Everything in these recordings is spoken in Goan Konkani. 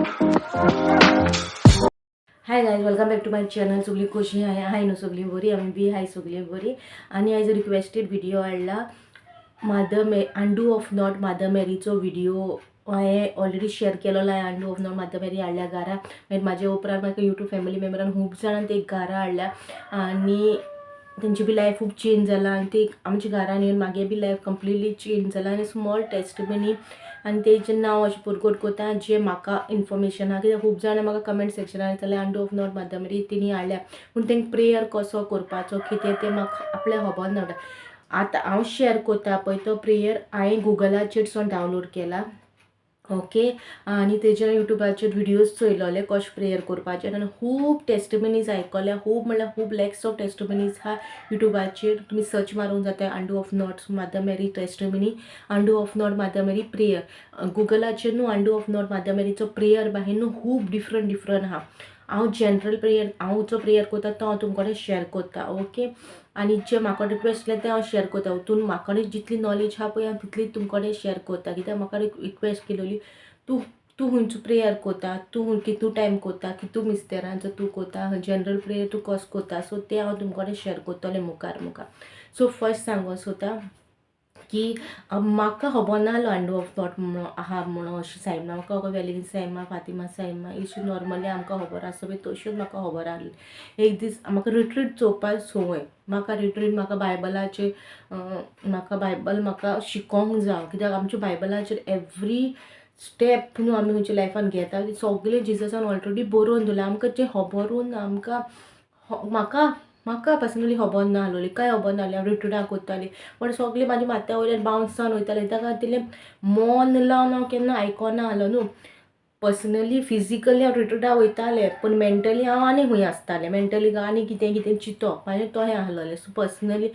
Hi guys, welcome back to my channel. सगळी कशी हाय? हाय न्हू सगळीं बरी? आमी बी हाय सगळीं बरी. आनी आयज रिक्वेस्टेड व्हिडिओ हाडला, mother May undo of not mother मेरीचो video हांवें ऑलरेडी शेअर केलेलो आहे. Undo of not mother Mary हाडल्या घरा. मागीर म्हाजे उपरांत म्हाका युट्यूब फॅमिली मेम्बरान खूब जाणान ते घरा हाडल्या आनी तेंची बी लायफ खूब चेंज जाला. आनी ते आमच्या घरान येवन मागे बी लायफ कंप्लिटली चेंज जाला. आनी स्मॉल टेस्टिमनी आनी तेजें नांव अशें परगट करता, जें म्हाका इन्फॉर्मेशन आहा, कित्याक खूब जाणां म्हाका कमेंट सेक्शनान विचारलें, undo of not mother Mary तेणी हाडल्या, पूण तेंकां प्रेयर कसो करपाचो, कितें तें म्हाका आपल्याक खबर ना. आतां हांव शेअर करता पळय तो प्रेयर हांवें गुगलाचेर सावन डावनलोड केला, ओके? आनी तेजेर युट्यूबाचेर व्हिडियोज चोयलोले कशें प्रेयर करपाचें. आनी खूब टेस्टिमनीज आयकल्या, खूब म्हणल्यार खूब लॅक्स ऑफ टेस्टिमनीज आहा युट्यूबाचेर. तुमी सर्च मारूंक जाता, undo of not mother Mary testimony, undo of not mother Mary prayer. गुगलाचेर न्हू undo of not mother मेरीचो प्रेयर बाहेर न्हू खूब डिफरंट डिफरंट आहा. हांव जनरल प्रेयर, हांव जो प्रेयर करता तो हांव तुमकां कडेन शेअर करता, ओके? आनी जे म्हाका रिक्वेस्ट केलें तें हांव शेअर करता. तितून म्हाका जितली नॉलेज आहा पळय, हांव तितली तुमकां कडेन शेअर करता, कित्याक म्हाका रिक्वेस्ट केलेली, तूं तूं खंयचो प्रेयर करता, तूं कितू टायम करता, कितू मिस्तेरांचो तूं करता, जनरल प्रेयर तूं कसो करता. सो तें हांव तुमकां कडेन शेअर करतलें मुखार मुखार. सो फर्स्ट सांगो सोदता की म्हाका खबर नासलो अंडू ऑफ not म्हणून आहा म्हणून अशें सायबा. म्हाका वेलिंग सायबा, फातिमा सायबा अशी नॉर्मली आमकां खबर आसा पळय, तश्योच म्हाका खबर आहली. एक दीस म्हाका रिट्रीट चोवपाक संवय. म्हाका रिट्रीट, म्हाका बायबलाचेर, म्हाका बायबल म्हाका शिकोंक जाव, कित्याक आमच्या बायबलाचेर एवरी स्टेप न्हू आमी खंयच्या लायफान घेता ती सगळें जिजसान ऑलरेडी बरोवन दवरलें. आमकां जें खबरूच ना. आमकां म्हाका म्हाका पर्सनली खबर ना आसलोली, कांय खबर नासलें. हांव रिट्रिटाक वयतालीं, बट सगळें म्हाज्या माथ्या वयल्यान बावन्स जावन वयतालें. त्या खातीर मन लावन हांव केन्ना आयकोना आसलो न्हू. पर्सनली फिजिकली हांव रिट्रिटाक वयतालें, पूण मेंटली हांव आनी खंय आसतालें. मेंटली आनी कितें कितें चिंतप म्हाजें तशें आसलोलें. सो पर्सनली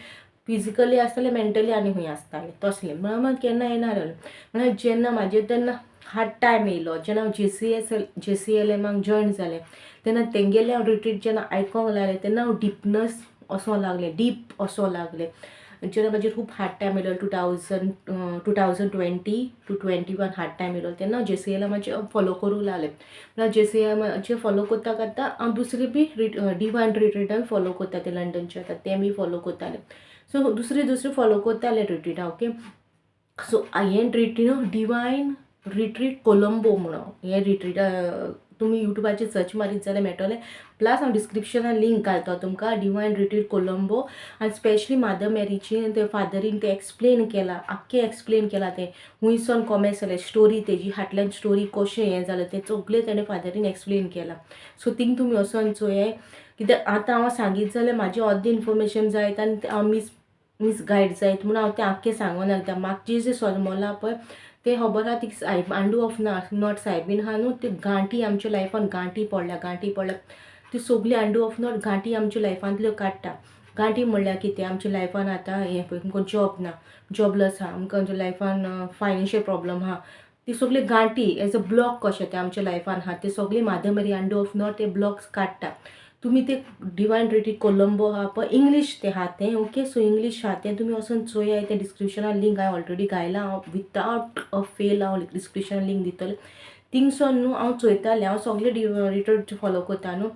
फिजिकली आसतालें, मेंटली आनी खंय आसतालें तसलें. म्हणल्यार म्हाका केन्ना येना आसलें. म्हणल्यार जेन्ना म्हाजेर तेन्ना हार्ड टायम येयलो, जेन्ना हांव जेसीएस जेसीएलएमाक जॉयन जालें, तेन्ना तेंगेलें हांव रिट्रीट जेन्ना आयकोंक लागलें, तेन्ना हांव डिपनस वचोंक लागलें, डीप वचोंक लागलें. जेन्ना म्हाजेर खूब हार्ड टायम येयलो, 2021 hard time येयलो, तेन्ना हांव जेसीएलएमाचें फॉलो करूंक लागलें. म्हणल्यार जेसीएलएमाचें फॉलो करता करता हांव दुसरी बी डिवायन रिट्रिटान फॉलो करता, ते लंडनचे आतां तें बी फॉलो करतालें. सो दुसरी दुसरी फॉलो करतालें रिट्रिटां, ओके? सो हें रिट्रीट न्हू डिवायन रिट्रीट कोलंबो म्हणून हें रिट्रीट तुमी युट्यूबाचेर सर्च मारीत जाल्यार मेळटलें. प्लस हांव डिस्क्रिप्शनान लिंक घालता तुमकां, डिवायन रिट्रीट कोलंबो. आनी स्पेशली मादर मेरीची ते फादरीन तें एक्सप्लेन केलां, आख्खें एक्सप्लेन केलां, तें हुंयसोन कोमेस जालें, स्टोरी तेजी फाटल्यान स्टोरी कशें हें जालें, तें सगळें तेणें फादरीन एक्सप्लेन केलां. सो थिंग तुमी वचोन चोयाय, कित्याक आतां हांव सांगीत जाल्यार म्हाजें अर्दें इन्फॉर्मेशन जायत आनी हांव मिसगायड जायत म्हणून हांव तें आख्खें सांगोना, कित्याक म्हाका जें जें समजलां पळय तें खबर आहा. ती सायब अंडू ऑफ not सायबीन आहा न्हू, त्यो गांठी आमच्या लायफान गांठी पडल्या, गांठी पडल्या, त्यो सगल्यो अंडू ऑफ not गांठी आमच्या लायफांतल्यो काडटा. गांठी म्हणल्यार कितें? आमच्या लायफान आतां हें पळय, आमकां जॉब ना, जॉबलेस आहा, आमकां लायफान फायनान्शियल प्रॉब्लम आहा, ती सगळी गांठी एज अ ब्लॉक कशें ते आमच्या लायफान आहा, ते सगळी mother Mary undo of not ते ब्लॉक्स काडटा. तुमी ते डिवायन रिट्रीट कोलंबो आहा पळय, इंग्लीश तें आहा तें, ओके? सो इंग्लीश आहा तें, तुमी वचोन चोयाय. तें डिस्क्रिप्शनान लिंक हांवें ऑलरेडी घायलां. हांव वितावट अ फेल हांव डिस्क्रिप्शनान लिंक दितलें. थिंगसोन न्हू हांव चोयतालें. हांव सगळे रिट्रीट फॉलो करता न्हू,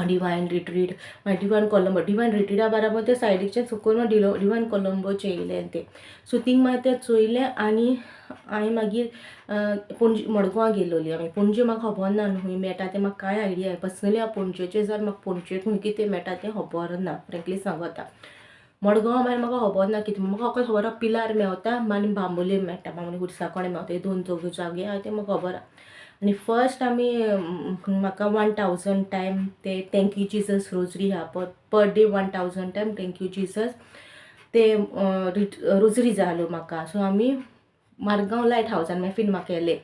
डिवायन रिट्रीट, मागीर डिवायन कोलंबो. डिवायन रिट्रीटा बाराबर ते सायडीकच्यान सकयल डिवायन कोलंबोचें येयलें तें. सो थिंग मागीर तें चोयलें आनी हांवें मागीर पणजे मडगांवां गेलोली आमी. पणजे म्हाका खबर ना न्हू खंय मेळटा तें, म्हाका कांय आयडिया. पर्सनली हांव पणजेचें जाल्यार म्हाका पणजे खंय कितें मेळटा तें खबर ना, फ्रेंकली सांगता. मडगांव मागीर म्हाका खबर ना कितें. म्हाका फकत खबर आहा, पिलार मेवता आनी बांबोलीम मेळटा, बांबोली खुर्साकोणे मेवता. हे दोन जागे आहा ते म्हाका खबर आहा. आनी फर्स्ट आमी म्हाका 1000 टायम ते thank you Jesus rosary आहा पळय, per day 1000 time thank you Jesus ते रोजरी जाय आसल्यो म्हाका. सो आमी मारगांव लायट हावसान मेफीन म्हाका केले.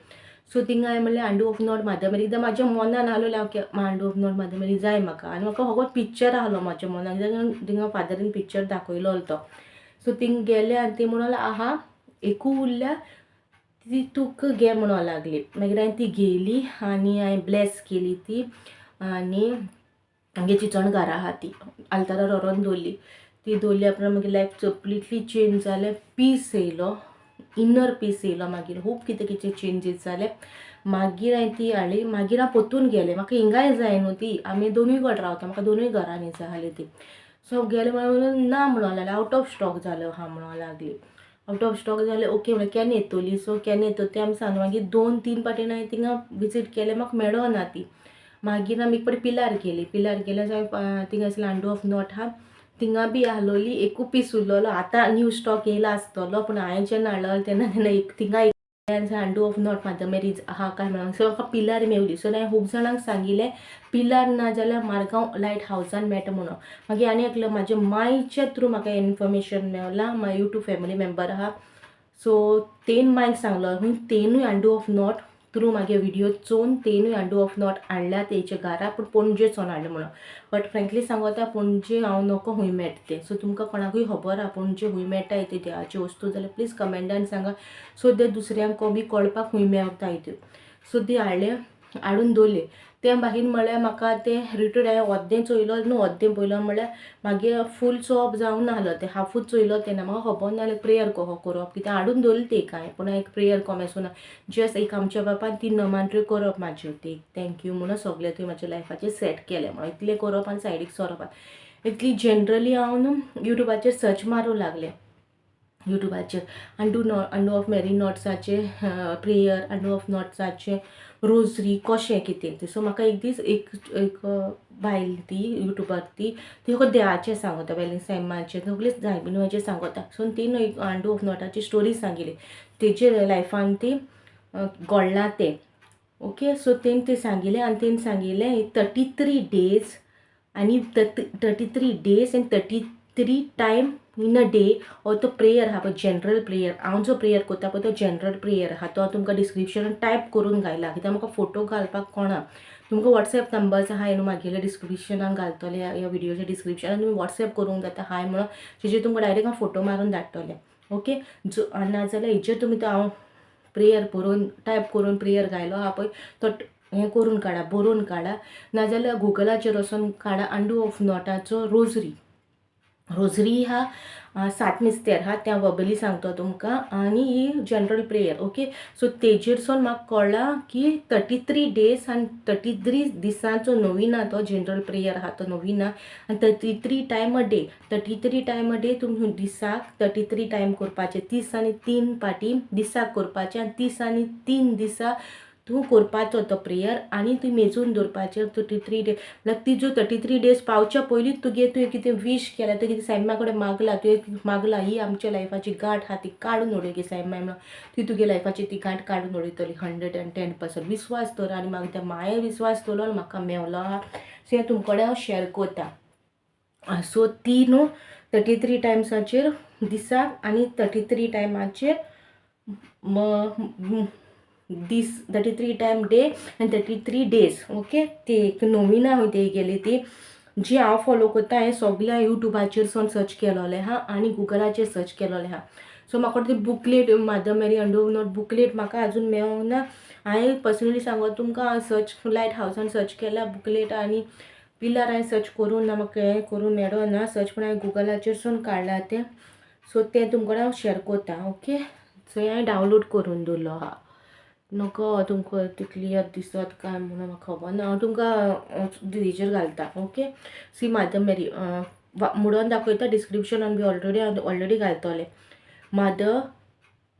सो थिंगा हांवें म्हणलें, undo of not mother Mary. कित्याक म्हाज्या मनान आसलेलें हांव undo of not mother Mary जाय म्हाका. आनी म्हाका फकत पिक्चर आसलो म्हाज्या मनान, कित्याक थिंगा फादरीन पिक्चर दाखयलो तो. सो थिंग गेले आनी ती म्हणून आहा, एकू उरल्या ती, तुका घे म्हणून लागली. मागीर हांवें ती घेयली आनी हांवें ब्लेस केली ती. आनी आमगे चिंचण घरा आहा ती, आल्तारार व्हरोन दवरली ती. दवरली उपरांत मागीर लायफ कंप्लिटली चेंज जालें. पीस येयलो, इनर पीस येयलो. मागीर खूब कितें कितें चेंजीस जाले. मागीर हांवें ती हाडली. मागीर हांव पोत्तून गेलें. म्हाका हिंगाय जाय न्हू ती. आमी दोनूय कडेन रावता, म्हाका दोनूय घरांनी जाय आसली ती. सो गेलें म्हणल्यार ना म्हणूंक लागले, आवट ऑफ स्टॉक जालो आहा म्हणूंक लागली. आवट ऑफ स्टॉक जालें, ओके म्हणलें, केन्ना येतली? सो केन्ना येतली तें आमी सांगलें. मागीर दोन तीन फावटी हांवें थिंगा विजीट केलें, म्हाका मेळना ती. मागीर आमी एक फावटी पिलार गेलीं. पिलार गेल्यार थिंगा आंडू ऑफ not आहा, थिंगा बी आहलोली, एकू पीस उरलेलो. आतां न्यू स्टॉक येयला आसतलो, पूण हांवें जेन्ना हाडलेलो तेन्ना तेन्ना एक थिंगा undo of knot mother marriage आहा काय म्हणून. सो म्हाका पिलार मेवली. सो हांवें खूब जाणांक सांगिल्लें, पिलार ना जाल्यार मारगांव लायट हावसान मेळटा म्हणून. मागीर आनी एकलो म्हाज्या मांयच्या थ्रू म्हाका इन्फॉर्मेशन मेवलां. म्हाजी यूट्यूब फॅमिली मेंबर आहा, सो तेन मांयक सांगलो खूंय, तेनूय अंडू ऑफ not through म्हागे विडियो चोवन तेनूय अंडू ऑफ not हाडल्या तेच्या घरा, पूण पणजेचोन हाडलें म्हणून. बट फ्रेंकली सांगोता, पणजे हांव नको खूंय मेळटा तें. सो तुमकां कोणाकूय खबर आहा पणजे खूंय मेळटा ते देवाची वस्तू जाल्यार प्लीज कमेंटान सांगा, सो ते दुसऱ्यांक बी कळपाक खूंय मेवताय त्यो. सो ती हाडले, हाडून दवरले तें. मागीर म्हळ्यार म्हाका तें रिट्रीट हांवें अर्दें चोयलो न्हू, अर्दें पयलो म्हळ्यार मागीर फूल चोवप जावंक नासलो तें, हाफूच चोयलो तेन्ना. म्हाका खबर नासलें प्रेयर कसो करप कितें. हाडून दवरलें तें कांय, पूण एक प्रेयर कोमेसूना, जस्ट एक आमच्या बापान तीन नमांट्यो करप म्हाज्यो, ते thank you म्हणून सगळें तुवें म्हाज्या लायफाचेर सेट केलें म्हणून इतलें करप आनी सायडीक सरप. इतली जनरली हांव न्हू युट्यूबाचेर सर्च मारूंक लागलें. युट्यूबाचेर undo no undo of Mary नॉट्साचे prayer, undo of नॉट्साचे rosary कशें कितें तें. सो म्हाका एक दीस एक एक बायल ती युट्यूबार ती ती फकत देवाचें सांगता, वेलें सायबाचें सगळें सायबिणीचें सांगता. सो तिणें एक अंडू ऑफ नॉटाची स्टोरी सांगिल्ली, तेजे लायफान ती घडलां तें. ओके, सो तेणी तें सांगिल्लें आनी तेणी सांगिल्लें 33 डेज आनी 33 days and 33 time in a day हो तो प्रेयर आहा पळय, जनरल प्रेयर. हांव जो प्रेयर करता पळय, तो जनरल प्रेयर आहा. तो हांव तुमकां डिस्क्रिप्शनान टायप करून घायला, कित्याक म्हाका फोटो घालपाक कोणा. तुमकां वॉट्सॅप नंबर्स आहाय न्हू मागीर डिस्क्रिप्शनान घालतले. ह्या विडियोच्या डिस्क्रिप्शनान तुमी वॉट्सॅप करूंक जाता हाय म्हणून, तेजेर तुमकां डायरेक्ट हांव फोटो मारून धाडटलें. ओके, जो नाजाल्यार हेजेर तुमी तो हांव प्रेयर बरोवन, टायप करून प्रेयर घायलो आहा पळय, तो हें करून काडा, बरोवन काडा. नाजाल्यार गुगलाचेर वचोन काडा अंडू ऑफ नॉटाचो रोजरी. रोजरी हा सात मिस्तेर हा, त्या वबली सांगता तुमकां, आनी ही जनरल प्रेयर. ओके, सो तेजेरसून म्हाका कळ्ळां की 33 डेज आनी 33 दिसांचो नोविना, तो जनरल प्रेयर आहा तो नोविना, आनी 33 time a day, 33 time a day. तुमी दिसाक 33 टायम करपाचे, 33 पाटी दिसाक करपाचे आनी 33 दिसा तूं करपाचो तो प्रेयर आनी तूं मेजून दवरपाचें 33 डे. म्हळ्यार ती ज्यो 33 डेज पावच्या पयलींच तुगे तुवें कितें वीश केल्या, तुवें कितें सायबा कडेन मागला, तुवें मागला ही आमच्या लायफाची गांठ आहा ती काडून उडय गे सायबा म्हणून, ती तुगे लायफाची ती गांठ काडून उडयतली. 110% विस्वास दवर. आनी म्हाका त्या माये विस्वास दवरलो आनी म्हाका मेवलो आहा. सो हें तुमचे कडेन हांव शेअर करता. सो ती न्हू 33 टायम्साचेर दिसाक आनी 33 टायमाचेर दीस, 33 टायम डे आनी 33 डेज. ओके, ती एक नोविना खंय ती गेली, ती जी हांव फोलो करता. हें सगळें युट्यूबाचेर सून सर्च केलोलें आहा आनी गुगलाचेर सर्च केलोलें आहा. सो म्हाका ती booklet, mother Mary undo knot booklet म्हाका आजून मेळोंक ना. हांवें पर्सनली सांगत तुमकां, हांव सर्च लायट हावसान सर्च केला बुकलेट आनी पिलार हांवें सर्च करूंक ना, म्हाका हें करूंक मेळोना सर्च, पूण हांवें गुगलाचेरसून काडलां तें. सो तें तुमकां हांव शेअर करता. ओके, सो हें हांवें डावनलोड करून दवरलो आहा. नको तुमकां ती क्लियर दिसत काय म्हणून म्हाका खबर ना. हांव तुमकां हेजेर घालता. ओके, सी मादर मेरी म्हणून दाखयता डिस्क्रिप्शनान बी ऑलरेडी, ऑलरेडी घालतलें. Mother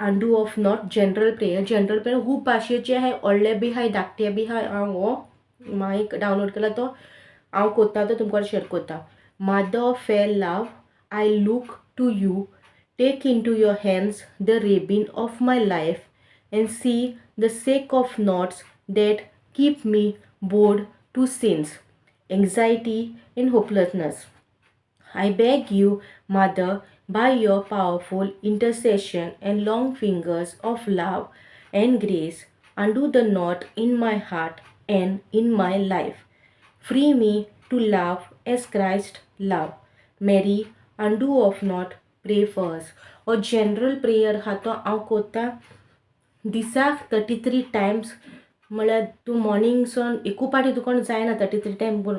undo of knot general prayer. General prayer खूब भाशेचे आहाय, व्हडले बी आहाय, धाकटे बी आहाय. हांव हो मागीर डावनलोड केला, तो हांव कोत्ता, तो तुमकां शेअर करता. Mother of fair love, I look to you. Take into your hands the ribbon of my life and see the sack of knots that keep me bowed to sins, anxiety, and hopelessness. I beg you, Mother, by your powerful intercession and long fingers of love and grace, undo the knot in my heart and in my life. Free me to love as Christ loved. Mary, undo of knot, pray for us. हो जनरल प्रेयर आहा, तो हांव कोत्ता दिसाक 33 टायम्स. म्हळ्यार तूं मॉर्निंग सावन एकू पाटी तुका जायना 33 टायम. पूण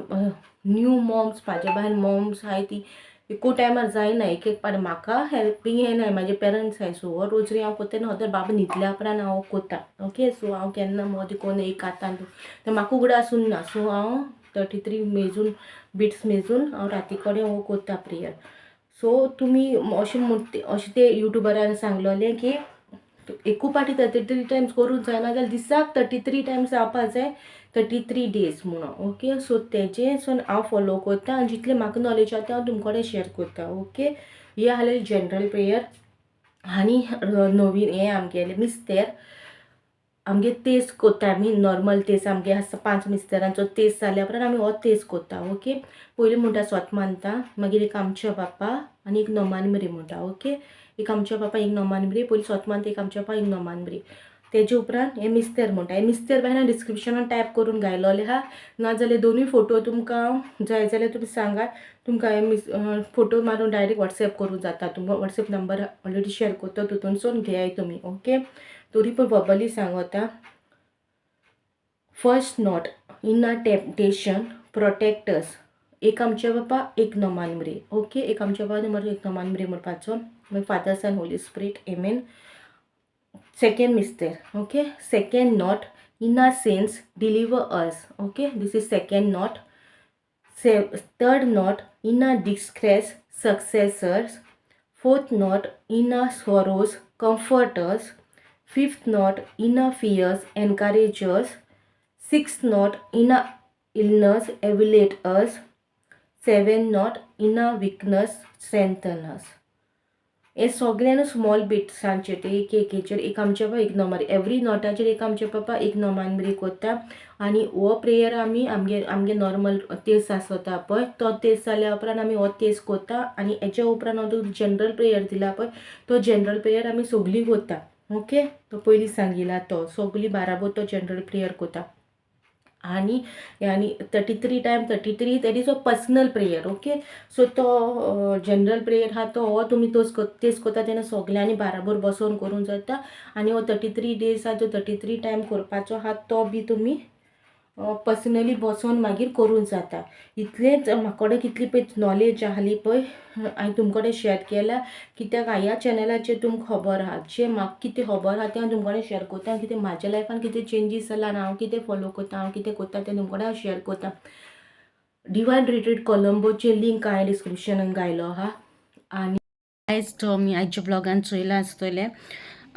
न्यू मॉम्स, म्हाज्या बायल मॉम्स आहाय ती एकू टायमार जायना. एक एक पाटी म्हाका हेल्पींग येनाय, म्हाजे पेरंट्स आहाय. सो हो रोजरी हांव कोत्ता तेन्ना हो बाबा न्हिदल्या उपरांत हांव कोत्ता. ओके, सो हांव केन्ना मदीं कोन्न एक हातान तें म्हाका उगडास उरना. सो हांव 33 मेजून, बिट्स मेजून हांव राती कडेन हो कोत्ता प्रेयर. सो तुमी अशें म्हण अशें ते युट्यूबरान सांगलोलें की एकू पाटी 33 टायम्स करूंक जायना जाल्यार दिसाक 33 टायम्स जावपा जाय, 33 डेज म्हणून. ओके, सो तेजें सून हांव फोलो कोत्ता आनी जितलें म्हाका नॉलेज आसा तें हांव तुमचे कडेन शेअर कोत्ता. ओके, ही आहलेली जनरल प्रेयर. आनी नवीन हें आमगेलें मिस्तेर, आमगे तेस कोत्ता आमी, नॉर्मल तेस आमगे आसा. पांच मिस्तेरांचो तेस जाल्या उपरांत आमी हो तेस कोत्ता. ओके, पयलीं म्हणटा सोत मानता, मागीर एक आमच्या बाप्पा आनी एक नोमान मिरी म्हणटा. ओके, एक आमच्या बाप्पा, एक नोमान मिरी. पयलीं सोत मानता, एक आमच्या बाप्पा, एक नोमान मिरी. तेजे उपरांत हें मिस्तेर म्हणटा. हें मिस्तेर बायना डिस्क्रिप्शनान टायप करून घायलोलें आहा, नाजाल्यार दोनूय फोटो तुमकां जाय जाल्यार तुमी सांगात, तुमकां हें मिस फोटो मारून डायरेक्ट वॉट्सॅप करूं जाता. तुमकां वॉट्सॅप नंबर ऑलरेडी शेअर करता, तितूनसून घेयाय तुमी. ओके, तरी पण वर्बली सांगता. First knot, in our temptation protect us. एक आमच्या बापा, एक नोमान मिरी. ओके, एक आमच्या बापा नंबर, एक नोमान मिरी म्हणपाचो. मागीर Father, Son, Holy Spirit, amen. Second मिस्तेर. Okay, second knot, in our sins deliver us. Okay, this is second knot. Third knot, in our distress succor us. Fourth knot, in our sorrows comfort us. Fifth knot, in our fears encourage us. Sixth knot, in our illness alleviate us. Seven knot, in our weakness strengthen us. हे सगळ्यान स्मॉल बिट्सांचेर ते एक एकेचेर एक आमच्या बापा, एक नोमान, एवरी नोटाचेर एक आमच्या बापा, एक नोमान बरी कोत्ता. आनी हो प्रेयर आमी आमगे नॉर्मल तेस आसता पळय, तो तेस जाल्या उपरांत आमी हो तेस कोत्ता. आनी हेच्या उपरांत हांव तुका जनरल प्रेयर दिला पळय, तो जनरल प्रेयर आमी सगलीं कोत्ता. ओके, तो पयलीं सांगिला तो सगलीं बाराबोर तो जनरल प्रेयर कोत्ता. आनी 33 time 33, that is a personal prayer. Okay, so तो जनरल प्रेयर आहा तो हो तुमी तोच तेच कोत्ता तेन्ना सगल्यांनी बाराबोर बसोन करूंक जाता. आनी हो 33 डेज आहा, तो 33 टायम करपाचो आहा, तो बी तुमी पर्सनली बसोन मागीर करूंक जाता. इतलेंच म्हाका कडेन कितली पळय नॉलेज आहली पळय, हांवें तुमचे कडेन शेअर केल्या, कित्याक ह्या चॅनलाचेर तुमकां खबर आहा, जें म्हाका कितें खबर आहा तें हांव तुमचे कडेन शेअर करता. कितें म्हाज्या लायफान कितें चेंजीस जाला आनी हांव कितें फोलो करता, हांव कितें करता तें तुमचे कडेन हांव शेअर करता. डिवायन रिट्रीट कोलंबोचे लिंक हांवें डिस्क्रिप्शनान घायलो आहा. आनी आयज तुमी आयच्या ब्लॉगान चोयलां आसतलें,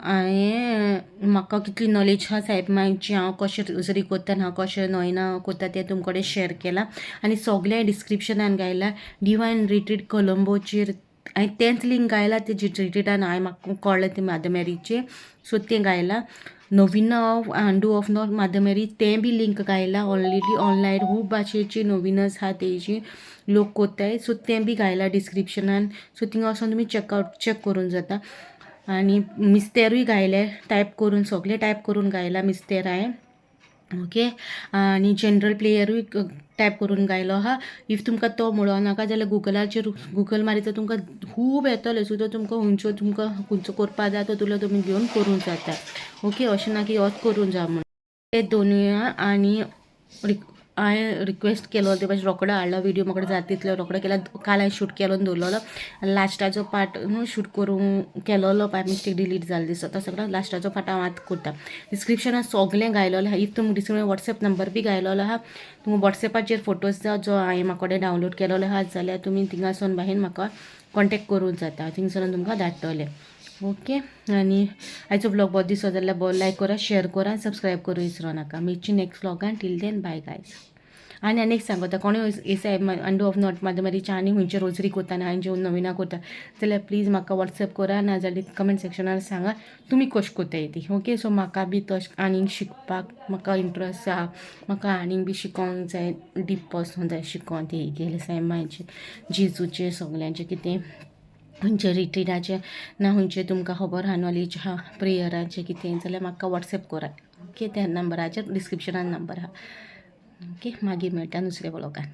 हांवें म्हाका कितली नॉलेज आहा सायब मांयची, हांव कशें रोजरी कोत्ता आनी हांव कशें नोयना कोत्ता तें तुमचे कडेन शेअर केलां. आनी सगलें डिस्क्रिप्शनान घायलां. डिवायन रिट्रीट कोलंबोचेर हांवें तेंच लिंक घायलां, ते रिट्रिटान हांवें म्हाका कळ्ळें तें मादर मेरीचें, सो तें घायलां. Novena of Unto of not Mother Mary तें बी लिंक घायलां. ऑलरेडी ऑनलायन खूब भाशेची नोविनास आहा, तेजी लोक कोत्ताय, सो तें बी घायलां डिस्क्रिप्शनान. सो थिंगा वचोन तुमी चॅकआवट चॅक करूंक जाता. आनी मिस्तेरूय घायले टायप करून, सगलें टायप करून घायला मिस्तेर हांवें. ओके, आनी जनरल प्रेयरूय टायप करून घायलो आहा. If तुमकां तो मेळो नाका जाल्यार गुगलाचेर गुगल मारीत जाल्यार तुमकां खूब येतलें. सो तो तुमकां खंयचो, तुमकां खंयचो करपा जाय तो तुलो तुमी घेवन करूंक जाता. ओके, अशें ना की होच करूंक जाय म्हूण. ते दोनूय. आनी हांवें रिक्वेस्ट केलो ते भाशेन रोकडो हाडलो विडियो, म्हाका जाता तितलो रोकडो केला. काल हांवें शूट केलो दवरलेलो आनी लास्टाचो पार्ट न्हू शूट करूंक केलोलो, बाय मिस्टेक डिलीट जालो दिसता. तो सगळो लास्टाचो पार्ट हांव आतां करता. डिस्क्रिप्शनान सगलें घायलोलें आहा. If तुमकां डिस्क्रिप्शन वॉट्सॅप नंबर बी घायलोलो आहा, तुमकां वॉट्सॅपाचेर फोटोज जाय जो हांवें म्हाका कडेन डावनलोड केलोलो आहा जाल्यार तुमी थिंगासून बाहेर म्हाका कॉन्टेक्ट करूंक जाता, थिंगसरून तुमकां धाडटले. ओके, आनी आयचो ब्लॉग बरो दिसो जाल्यार बरो लायक करा, शेअर करा, सबस्क्रायब करूं विसरो नाका. मेळची नेक्स्ट ब्लॉगान. Till then, bye guys. आनी आनी एक सांगता, कोणूय एसाय अंटू ऑफ not mother मेरीच्या आनी खंयचे रोजरी कोत्ता आनी हांचे नविना कोत्ता जाल्यार प्लीज म्हाका वॉट्सॅप करा, नाजाल्यार कमेंट सेक्शनार सांगा तुमी कशें कोत्ताय ती. ओके, सो म्हाका बी तशें आनीक शिकपाक म्हाका इंट्रस्ट आहा. म्हाका आनीक बी शिकोंक जाय, डीप वचोंक जाय शिकोन ते गेले सायबाचे, जेजूचे, सगल्यांचे कितें खंयचे रिट्रिटाचें ना खंयचें तुमकां खबर आहा, नॉलेज आहा प्रेयराचें कितें जाल्यार म्हाका वॉट्सॅप करात. ओके, त्या नंबराचेर डिस्क्रिप्शनान नंबर आहा. ओके, मागीर मेळटा दुसऱ्या ब्लॉगान.